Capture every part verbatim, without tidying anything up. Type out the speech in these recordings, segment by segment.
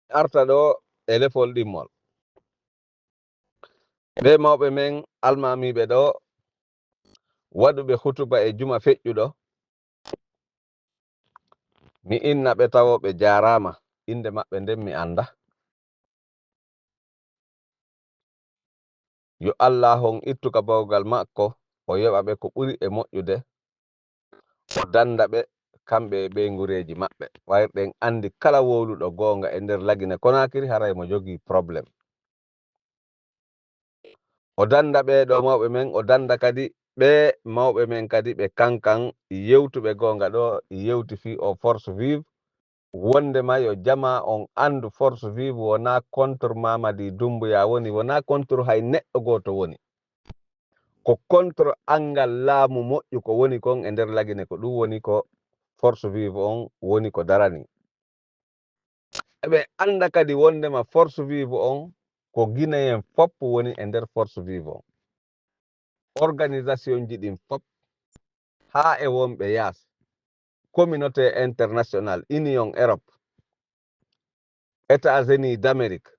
arta ɗo e lefol ɗimmol. Ɓe mawɓe men almaamiiɓe ɗo, waɗuɓe hutuba e juma feƴƴuɗo, mi inna ɓe tawo ɓe jaaraama, innde maɓɓe nden mi annda. Yo Allah on ittu ka bawgal makko, o yoɓa ɓe ko ɓuri e moƴƴude, o dannda ɓe, kamɓe e ɓeyngureeji maɓɓe. Wayruɗen anndi kala wowluɗo goonga e nder Lagine Konaakiri, haray mo jogii problème. O dannda ɓee ɗoo mawɓe men, o dannda kadi ɓee mawɓe men kadi ɓe kankan yewtuɓe goonga ɗoo, yewti fii o force vive, wonndema yo jamaa on anndu force vive wonaa contre Mamadi Doumbouya woni, wonaa contre hay neɗɗo gooto woni. Ko contre anngal laamu moƴƴu ko woni kon e nder Lagine, ko ɗum woni ko force vive on woni ko darani. Eɓe annda kadi wonndema force vive on ko Guinéen fof woni e nder force vive on. Organisationji ɗin fof, haa e wonɓe yaasi, communauté internationale, Union Europe, États-Unis d'Amérique,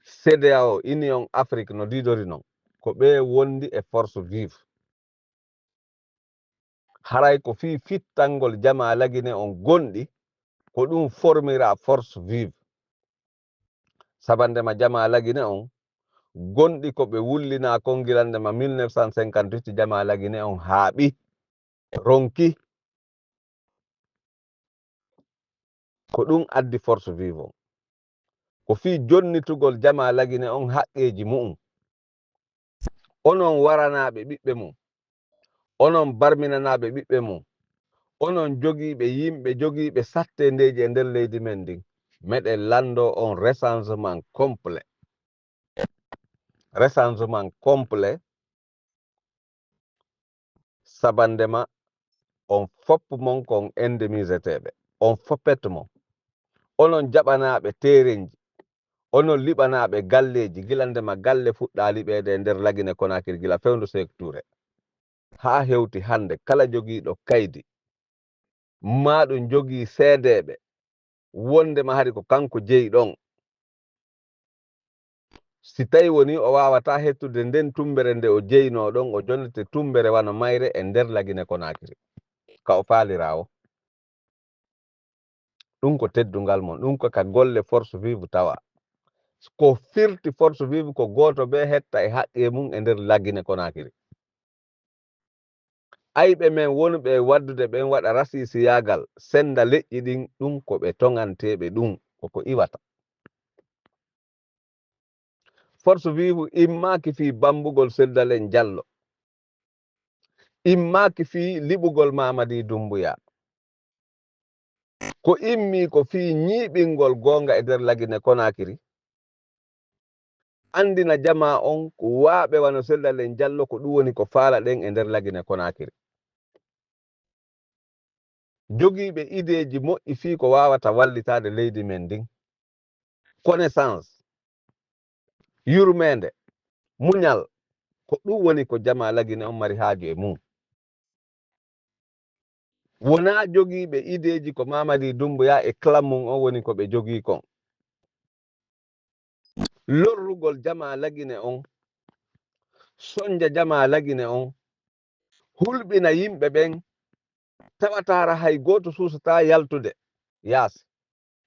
CEDEAO, Union Afrique no diidori non, ko ɓe wondi e force vive. Haray ko fii fittangol jamaa Lagine on gonɗi, ko ɗum formira force vive. Sabandema jamaa Lagine on gonɗi ko ɓe wullinaa kon gila ndema mille neuf cent cinquante-huit, jamaa Lagine on haaɓi, ronki. Ko ɗum addi force vive on. Ko fii jonnitugol jamaa Lagine on haqqeeji mu'um. Onon waranaaɓe ɓiɓɓe mum, onon barminanaaɓe ɓiɓɓe mum, onon jogiiɓe yimɓe jogiiɓe satteendeeji e nder leydi men ndin, meɗen lanndoo on recensement complet. Recensement complet, sabandema on fof mon kon indemniseteeɓe, on foppet mon. Onon jaɓanaaɓe teerenji, onon liɓanaaɓe galleeji, gila ndema galle fuɗɗaa liɓeede e nder Lagine Konaakiri gila fewndo Seeku Tuure haa hewti hannde, kala jogiiɗo kaydi, maa ɗum jogii seedeeɓe, wonndema hari ko kanko jeyi ɗon. Si tawi woni o waawataa hettude nden tummbere nde o jeyinoo ɗon, o jonnete tummbere wano mayre e nder Lagine Konaakiri, ka o faaliraa o. Ɗum ko teddungal mon, ɗum ko ka golle force vive tawa. Ko firti force vive ko gooto bee hetta e haqqee mum e nder Lagine Konaakiri. Ayɓe men wonɓe e waddude ɓen waɗa rasisiyaagal, sennda leƴƴi ɗin, ɗum ko ɓe toŋanteeɓe ɗum, ko ko iwata. Force vive immaaki fii bambugol Seldalen Jallo, immaaki fii liɓugol Mamadi Dumbuya. Ko immii ko fii ñiiɓingol goonga e nder Lagine Konaakiri, anndina jamaa on ko waaɓe wano Seldalen Jallo, ko ɗum woni ko faalaɗen e nder Lagine Konaakiri. Jogiiɓe ideeji moƴƴi fii ko waawata wallitaade leydi men ndin. Connaissance, yurmeende, muñal, ko ɗum woni ko jamaa Lagine on mari haaju e mum. Wonaa jogiiɓe ideeji ko Mamadi Dumbuya e clan mum on woni ko ɓe jogii kon. Lorrugol jamaa Lagine on, sonja jamaa Lagine on, hulɓina yimɓe ɓen, tawataara hay gooto suusataa yaltude yaasi.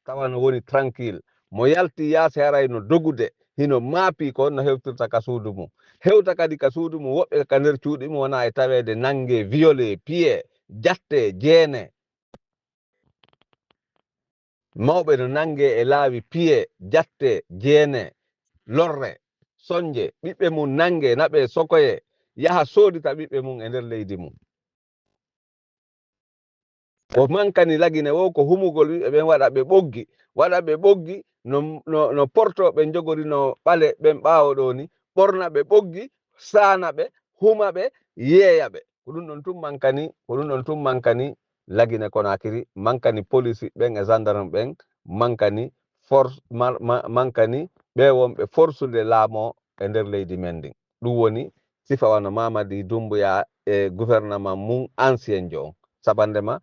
Tawa no woni tranquille. Mo yalti yaasi haray no dogude, hino maapii ko honno hewtirta ka suudu mum. Hewta kadi ka suudu mum, woɓɓe ka nder cuuɗi mum wona e taweede nangee, violé, piyee, jattee, jeenee. Mawɓe no nangee e laawi, piyee, jattee, jeenee, lorree, sonjee, ɓiɓɓe mum nangee, naɓee, sokoyee, yaha soodita ɓiɓɓe mum e nder leydi mum. Ko mankani Lagine woo ko humugol ɓiɓɓe ɓen, waɗa ɓe ɓoggi, waɗa ɓe ɓoggi no, no, no portooɓe njogorinoo ɓale ɓen ɓaawo ɗoo ni, ɓorna ɓe ɓoggi, saana ɓe, huma ɓe, yeeya ɓe. Ko ɗum ɗon tun mankani, ko ɗum ɗon tun mankani Lagine Konaakiri, mankani poliisi ɓen e sandarme ɓen, mankani force, ma-, ma-, mankani ɓee wonɓe forsude laamoo e nder leydi men ndin. Ɗum woni sifa wano Mamadi Dumbuya e gouvernement mum ancien jo on. Sabandema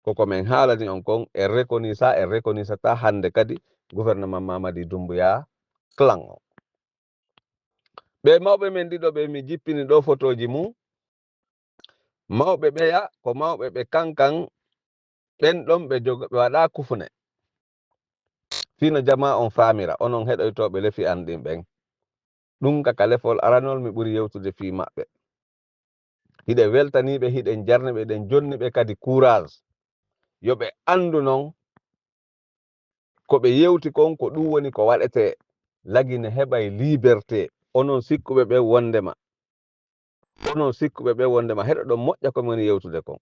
Koko men haalani on kon, en reconnaît sa, en reconnaît ta hannde kadi gouvernement Mamadi Doumbouya clan o. Ɓe mawɓe men ɗiɗo ɓe mi jippini ɗo fotooji mum, mawɓe ɓeya ko mawɓe ɓe kankan, ɓen ɗon ɓe joga, ɓe waɗa kufune. Fino jama on faamira, onon heɗoytooɓe lefi an ɗin ɓen. Ɗum ka, ka lefol aranol mi ɓuri yewtude fii maɓɓe. Hiɗen weltanii ɓe, hiɗen jarni ɓe, hiɗen jonni ɓe kadi courage. Yo ɓe anndu non ko ɓe yewti kon, ko ɗum woni ko waɗetee. Lagine heɓay liberté. Onon sikkuɓe ɓe wondema, onon sikkuɓe ɓe wondema heɗoɗon moƴƴa ko mi woni yewtude kon.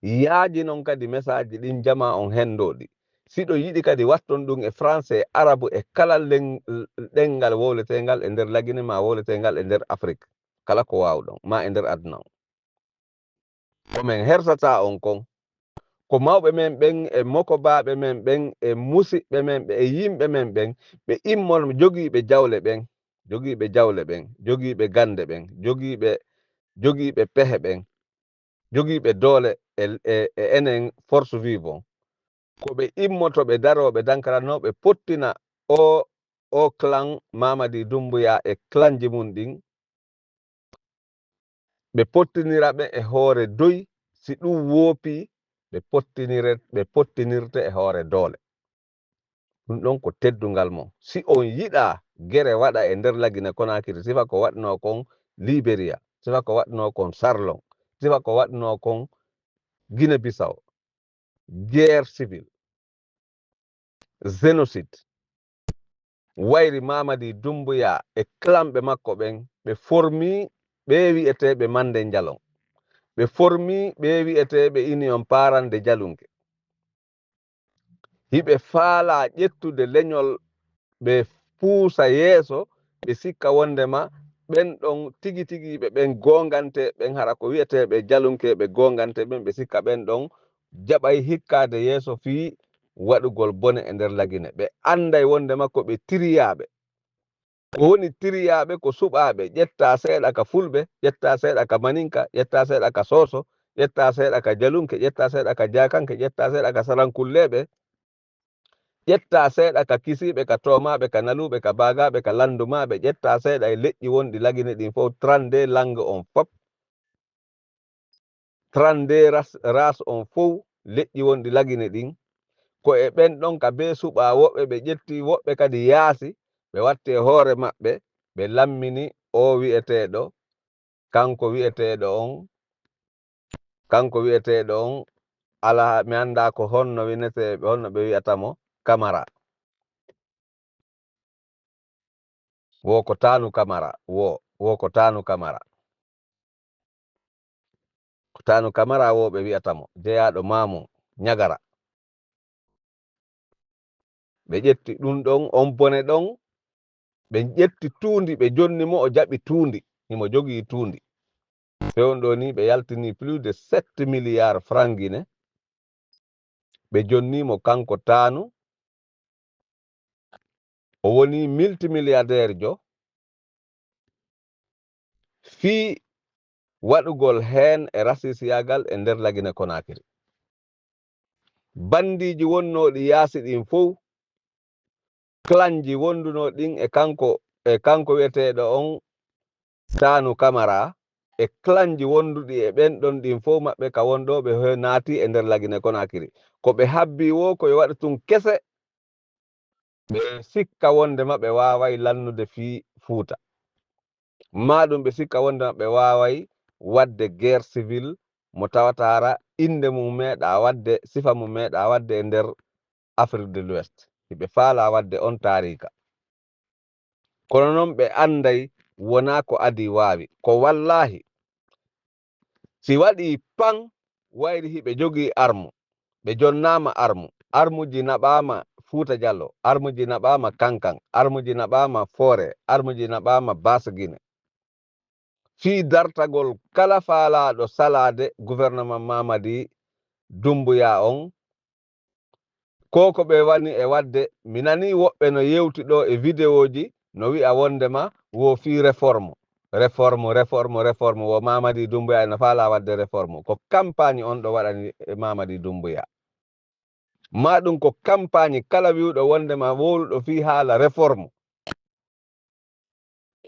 Yaaji non kadi message ɗin jama on henndooɗi. Siɗo yiɗi kadi watton ɗum e français, arabu e kala len-, ɗenngal wowleteengal e nder Lagine ma wowleteengal e nder Afrik. Kala ko waawɗon, ma e nder aduna on. Ko men hersata on kon, ko mawɓe men ɓen e mokobaaɓe men ɓen e musiɓɓe men ɓe e yimɓe men ɓen, ɓe immol jogiiɓe jawle ɓen, jogiiɓe jawle ɓen, jogiiɓe gannde ɓen, jogiiɓe, jogiiɓe pehe ɓen, jogiiɓe doole e, e, e enen force vivant. Ko ɓe immoto, ɓe daroo, ɓe dankaranoo, ɓe pottina o, o clan Mamadi Doumbouya e clanji mum ɗin, ɓe pottinira ɓe e hoore doy, si ɗum woopi, ɓe pottinire-, ɓe pottinirte e hoore doole. Ɗum ɗon ko teddungal mon. Si on yiɗaa gere waɗa e nder Lagine Konakiri, sifa ko waɗnoo kon Liberia, sifa ko waɗnoo kon Sarlon, sifa ko waɗnoo kon Guinée Bissau, guerre civile, génocide, wayri Mamadi Doumbouya e clanɓe makko ɓen, ɓe formi ɓe wi'eteeɓe Mande Njalon, ɓe formi ɓe wi'eteeɓe Union Parande Jalunke. Hiɓe faalaa ƴettude leñol, ɓe puusa yeeso, ɓe sikka wondema ɓen ɗon tigi tigi ɓe ɓen goongante, ɓen hara ko wi'eteeɓe jalunkeeɓe goongante ɓen, ɓe sikka ɓen ɗon jaɓay hikkaade yeeso fii waɗugol bone e nder Lagine. Ɓe annday wondema ko ɓe tiriyaaɓe. Ko woni tiriyaaɓe ko suɓaaɓe, ƴetta seeɗa ka Fulɓe, ƴetta seeɗa ka Maninka, ƴetta seeɗa ka Sooso, ƴetta seeɗa ka Jalunke, ƴetta seeɗa ka Jaakanke, ƴetta seeɗa ka Sarankulleeɓe, ƴetta seeɗa ka Kisiiɓe, ka Toomaaɓe, ka Naluuɓe, ka Baagaaɓe, ka Lanndumaaɓe, ƴetta seeɗa e leƴƴi wonɗi Lagine ɗin fof, trente-deux langue on fof. Trente-deux ras-, race on fof, leƴƴi wonɗi Lagine ɗin, ko e ɓen ɗon ka bee suɓaa woɓɓe, ɓe ƴetti woɓɓe kadi yaasi, ɓe watti e hoore maɓɓe, ɓe lammini o wi'eteeɗo, kanko wi'eteeɗo on, kanko wi'eteeɗo on, alaa, mi anndaa ko honno winetee, honno ɓe wi'ata mo, Kamara. Wo ko Taanu Kamara, wo, wo ko Taanu Kamara. Ko Taanu Kamara wo ɓe wi'ata mo, jeyaaɗo Maamu Ñagara. Ɓe ƴetti ɗum ɗon, on bone ɗon, ɓe ƴetti tuundi, ɓe jonni mo, o jaɓi tuundi, himo jogii tuundi. Fewndo ni ɓe yaltini plus de sept milliards francs Guinée. Ɓe jonni mo kanko Taanu. O woni multimilliardaire jo fii waɗugol heen e rasisiyaagal e nder Lagine Konakiri. Banndiiji wonnooɗi yaasi ɗin fow, clanji wondunoo ɗin e kanko, e kanko wi'eteeɗo on Taanu Kamara, e clanji wonduɗi e ɓen ɗon ɗin fow maɓɓe ka won ɗo ɓe he-, naati e nder Lagine Konakiri. Ko ɓe habbi wo ko yo waɗu tun kese, ɓe sikka wondema ɓe waaway lannude fii Fuuta. Maa ɗum ɓe sikka wondema ɓe waaway waɗde guerre civile mo tawataara innde mum meeɗaa waɗde, sifa mum meeɗaa waɗde e nder Afrique de l'Ouest. Hiɓe faalaa waɗde on taariika. Kono non ɓe anday wonaa ko adii waawi. Ko wallaahi, si waɗii pan, wayri hiɓe jogii armu, ɓe jonnaama armu. Armuji naɓaama Fuuta Jallo, armuji naɓaama Kankan, armuji naɓaama Foore, armuji naɓaama Basse Guinée. Fii dartagol kala faalaaɗo salaade gouvernement Mamadi Doumbouya on, ko ko ɓe wani e waɗde, mi nanii woɓɓe no yewti ɗo e videoji, no wi'a wondema wo fii réforme. Réforme, réforme, réforme, wo Mamadi Doumbouya ena faalaa waɗde réforme. Ko campagne on ɗo waɗani e Mamadi Doumbouya. Ma ɗum ko campagne kala wi'uɗo wondema wowluɗo fii haala réforme.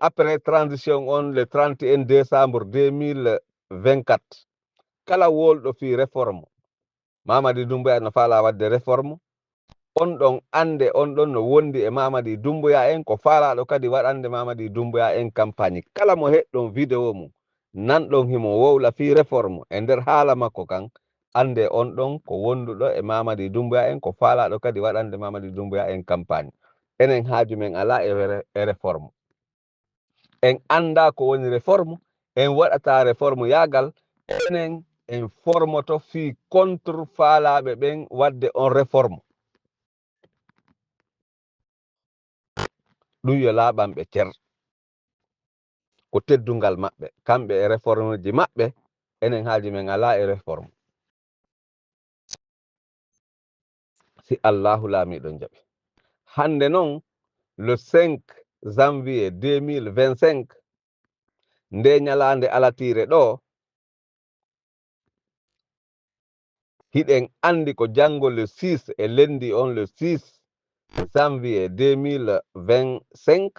Après transition on le trente et un décembre deux mille vingt-quatre, kala wowluɗo fii réforme, Mamadi Doumbouya no faalaa waɗde réforme, on ɗon annde, on ɗon no wondi e Mamadi Doumbouya en, ko faalaaɗo kadi waɗande Mamadi Doumbouya en campagne. Kala mo heɗɗon vidéo mum, nanɗon himo wowla fii réforme e nder haala makko kan, annde on ɗon ko wonduɗo e Mamadi Doumbouya en, ko faalaaɗo kadi waɗande Mamadi Doumbouya en campagne. Enen haaju men alaa e were-, e réforme. En anndaa ko woni réforme, en waɗataa réforme yaagal, enen en formoto fii contre faalaaɓe ɓen waɗde on réforme. Ɗum yo laaɓanɓe cer. Ko teddungal maɓɓe, kamɓe e réformeji maɓɓe, enen haaju men alaa e réforme. Si Allahu Laamiiɗo jaɓi. Hannde non, le cinq janvier deux mille vingt-cinq, nde ñalaande alatiire ɗo, hiɗen anndi ko janngo le six e lenndi on le six janvier deux mille vingt-cinq,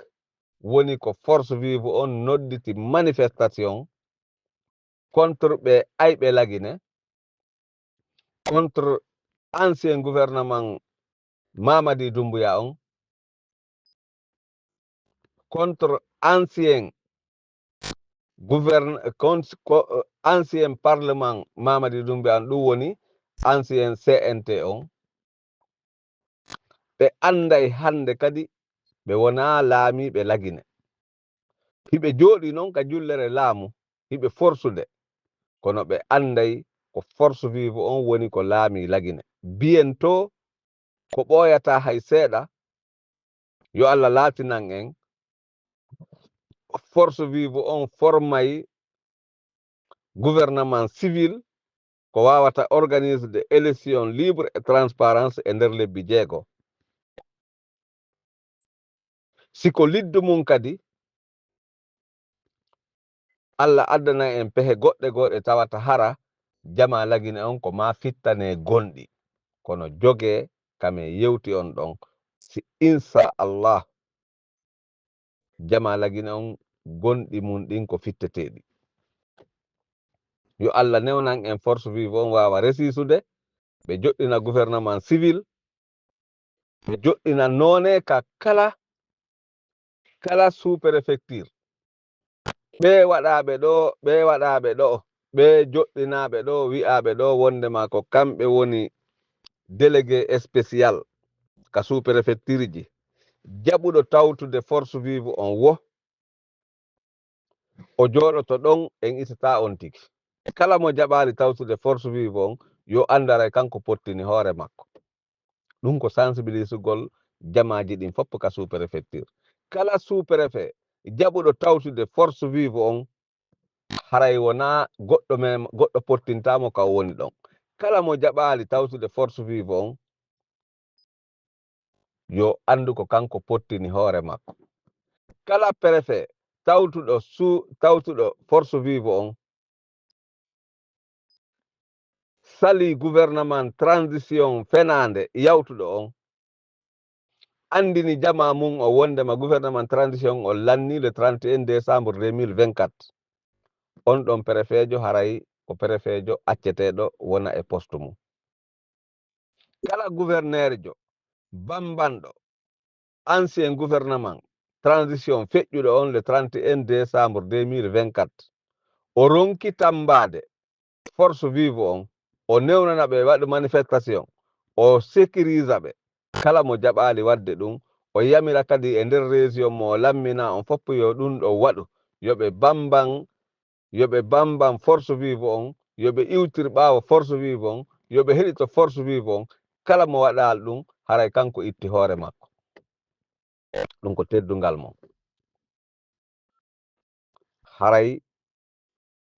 woni ko force vive on nodditi manifestation contre ɓe ayɓe Lagine, contre ancien gouvernement Mamadi Doumbouya on, contre ancien gouverne-, con-, co-, ancien parlement Mamadi Doumbouya on, ɗum woni ancien C N T on. Ɓe annday hannde kadi ɓe wonaa laamiiɓe Lagine. Hiɓe jooɗii non ka jullere laamu, hiɓe forsude, kono ɓe annday ko force vive on woni ko laamii Lagine. Bientôt, ko ɓooyataa hay seeɗa, yo Allah laatinan en, force vive on formay gouvernement civil ko waawata organiser de élection libre et transparence e nder lebbi jeego. Si ko liddu mum kadi, Allah addana en pehe goɗɗe goo ɗe tawata hara jamaa Lagine on ko maa fittane gonɗi. Kono jogee kame yewti on ɗon, si insa Allah jamaa Lagine on gonɗi mum ɗin ko fitteteeɗi. Yo Allah newnan en force vive on waawa resisude, ɓe joɗɗina gouvernement civil, ɓe joɗɗina noone ka kala, kala sous-préfecture. Ɓe waɗaaɓe ɗo, ɓe waɗaaɓe ɗo, ɓe joɗɗinaaɓe ɗo, wi'aaɓe ɗo wondema ko kamɓe woni délégué spécial ka sous-préfecture ji. Jaɓuɗo tawtude force vive on wo, o jooɗoto ɗon, en itataa on tigi. Kala mo jaɓaali tawtude force vive on, yo anndu haray kanko pottini hoore makko. Ɗum ko sensibilisugol jamaaji ɗin fof ka sous-préfecture. Kala sous-préfet jaɓuɗo tawtude force vive on, haray wonaa goɗɗo mem-, goɗɗo pottintaa mo ka o woni ɗon. Kala mo jaɓaali tawtude force vive on, yo anndu ko kanko pottini hoore makko. Kala préfet tawtuɗo su-, tawtuɗo force vive on, salii gouvernement transition fenaande yawtuɗo on, anndini jamaa mum o wondema gouvernement transition o lannii le trente et un décembre deux mille vingt-quatre. On ɗon préfetjo haray ko préfetjo acceteeɗo wona e poste mum. Kala gouverneurjo bambanɗo ancien gouvernement transition feƴƴuɗo on le trente et un décembre deux mille vingt-quatre, o ronki tammbaade force vive on, o newnana ɓe waɗa manifestation, o sécurisa ɓe. Kala mo jaɓaali waɗde ɗum, o yamira kadi e nder région mo o lammina on fof yo ɗum ɗo waɗu, yo ɓe bamban, yo ɓe bamban force vive on, yo ɓe iwtir ɓaawo force vive on, yo ɓe heɗito force vive on. Kala mo waɗaali ɗum, haray kanko itti hoore makko. Ɗum ko teddungal mum. Haray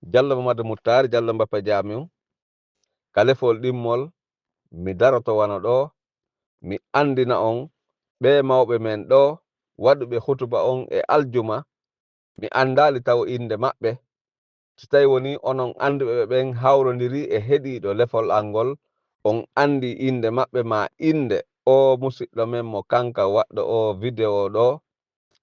Jallo Mamadou Moutar, Jallo Mbappe Jamiu, ka lefol ɗimmol, mi daroto wano ɗo, mi anndina on ɓee mawɓe men ɗo, waɗuɓe hutuba on e aljuma, Mi anndaali taw innde maɓɓe. Si tawi wonii onon annduɓe ɓe ɓen hawrondirii e heɗiiɗo lefol an ngol, on anndii innde maɓɓe maa innde oo musiɗɗo men mo kanka waɗɗo oo vidéo ɗoo,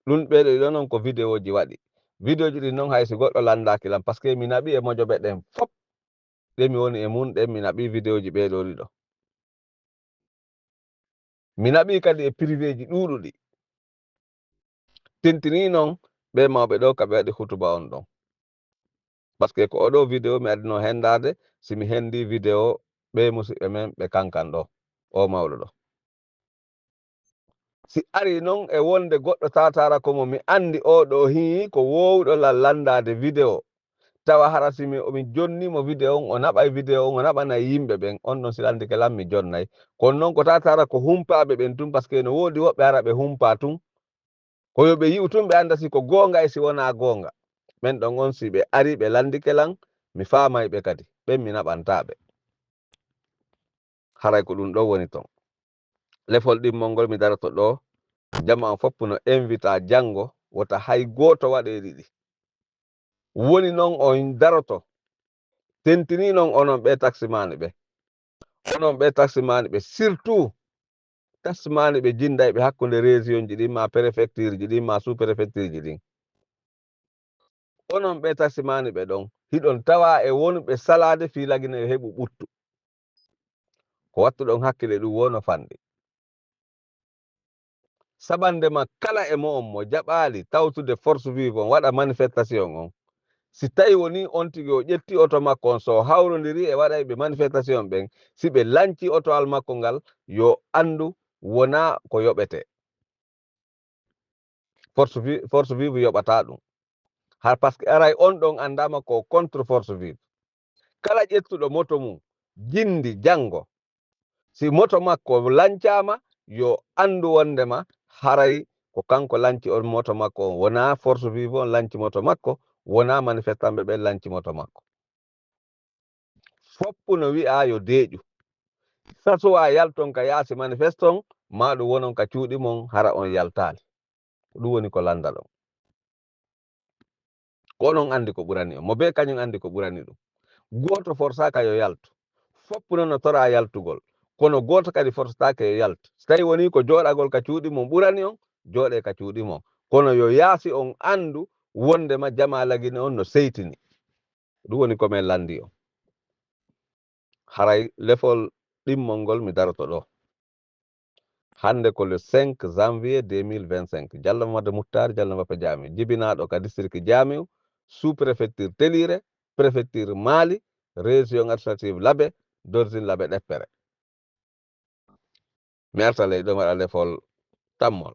ɗun ɓee ɗoo ɗiɗo non ko vidéoji waɗi. Vidéoji ɗin non hay si goɗɗo lanndaaki lan, parce que mi naɓii e mojobe ɗen fof ɗe mi woni e mun ɗen, mi naɓii vidéoji ɓee ɗoo ɗiɗo. Mi naɓii kadi e privéji ɗuuɗuɗi. Tintinii non ɓee mawɓe ɗoo ka ɓe waɗi hutuba on ɗon. Parce que ko oo ɗoo vidéo mi adinoo henndaade, si mi henndii vidéo ɓee musiɓɓe men ɓe kankan ɗoo, oo mawɗo ɗoo. Si arii non e wonde goɗɗo taataara ko mo mi anndi oo ɗoo hii ko woowuɗo lan lanndaade vidéo, tawa hara si mi, o mi jonnii mo vidéo on, o naɓay vidéo on, o naɓanay yimɓe ɓen, on ɗon si lanndike lan mi jonnay. Kono non ko taataara ko humpaaɓe ɓen tun, parce que no woodi woɓɓe hara ɓe humpaa tun. Ko yo ɓe yi'u tun ɓe annda si ko goonga e si wonaa goonga. Ɓen ɗon on si ɓe arii ɓe lanndike lan, mi faamay ɓe kadi. Ɓen mi naɓantaa ɓe. Haray ko ɗun ɗon woni ton. Lefol ɗimmol ngol mi daroto ɗoo, jamaa on fof no invita janngo, wota hay gooto waɗe ɗiɗi. Woni non on daroto, tentinii non onon ɓee taksimaani ɓe. Onon ɓee taksimaani ɓe, surtout taksimaani ɓe jinndayɓe hakkunde région ji ɗin, maa préfecture ji ɗin, maa sous-préfecture ji ɗin. Onon ɓee taksimaani ɓe ɗon, hiɗon tawaa e wonɓe salaade fii Lagine yo heɓu ɓuttu. Ko wattuɗon hakkile ɗun woo no fanɗi. Saɓannde ma kala e mo'on mo jaɓaali tawtude force vive on waɗa manifestation on, si tawi wonii on tigi o ƴetti oto makko on, so o hawrondirii e waɗayɓe manifestation ɓen, si ɓe lancii otoal makko ngal, yo anndu wonaa ko yoɓetee. Force vi-, force vive yoɓataa ɗun. Har parce que aray on ɗon anndaama ko contre force vive. Kala ƴettuɗo moto mum, jinndi janngo, si moto makko lancaama, yo anndu wonndema haray ko kanko lanci on moto makko on, wonaa force vive on lanci moto makko, wonaa manifestanɓe ɓen lanci moto makko. Foppu no wi'aa yo deeƴu. Sasuwaa yalton ka yaasi manifeste on, maa ɗun wonon ka cuuɗi mon, hara on yaltaali. Ko ɗun woni ko lanndaɗon. Ko onon anndi ko ɓurani on. Mo bee kañun anndi ko ɓurani ɗun. Gooto forsaaka yo yaltu. Foppu non no toraa yaltugol. Kono gooto kadi forsataake yo yaltu. Si tawii wonii ko jooɗagol ka cuuɗi mon ɓurani on, jooɗee ka cuuɗi mon. Kono yo yaasi on anndu wonndema jamaa Lagine on no seytini. Ɗun woni ko men lanndii on. Haray lefol ɗimmol ngol mi daroto ɗoo. Hannde ko le cinq janvier deux mille vingt-cinq, Jallo Mamadu Muttar, Jallo Mbappe Jaami, jibinaaɗo ka district Jaamiu, sous-préfecture Teliire, préfecture Maali, région administrative Labe, d'origine Labe Ɗeppere. Mi arta ley ɗoo, mi waɗa lefol tammol.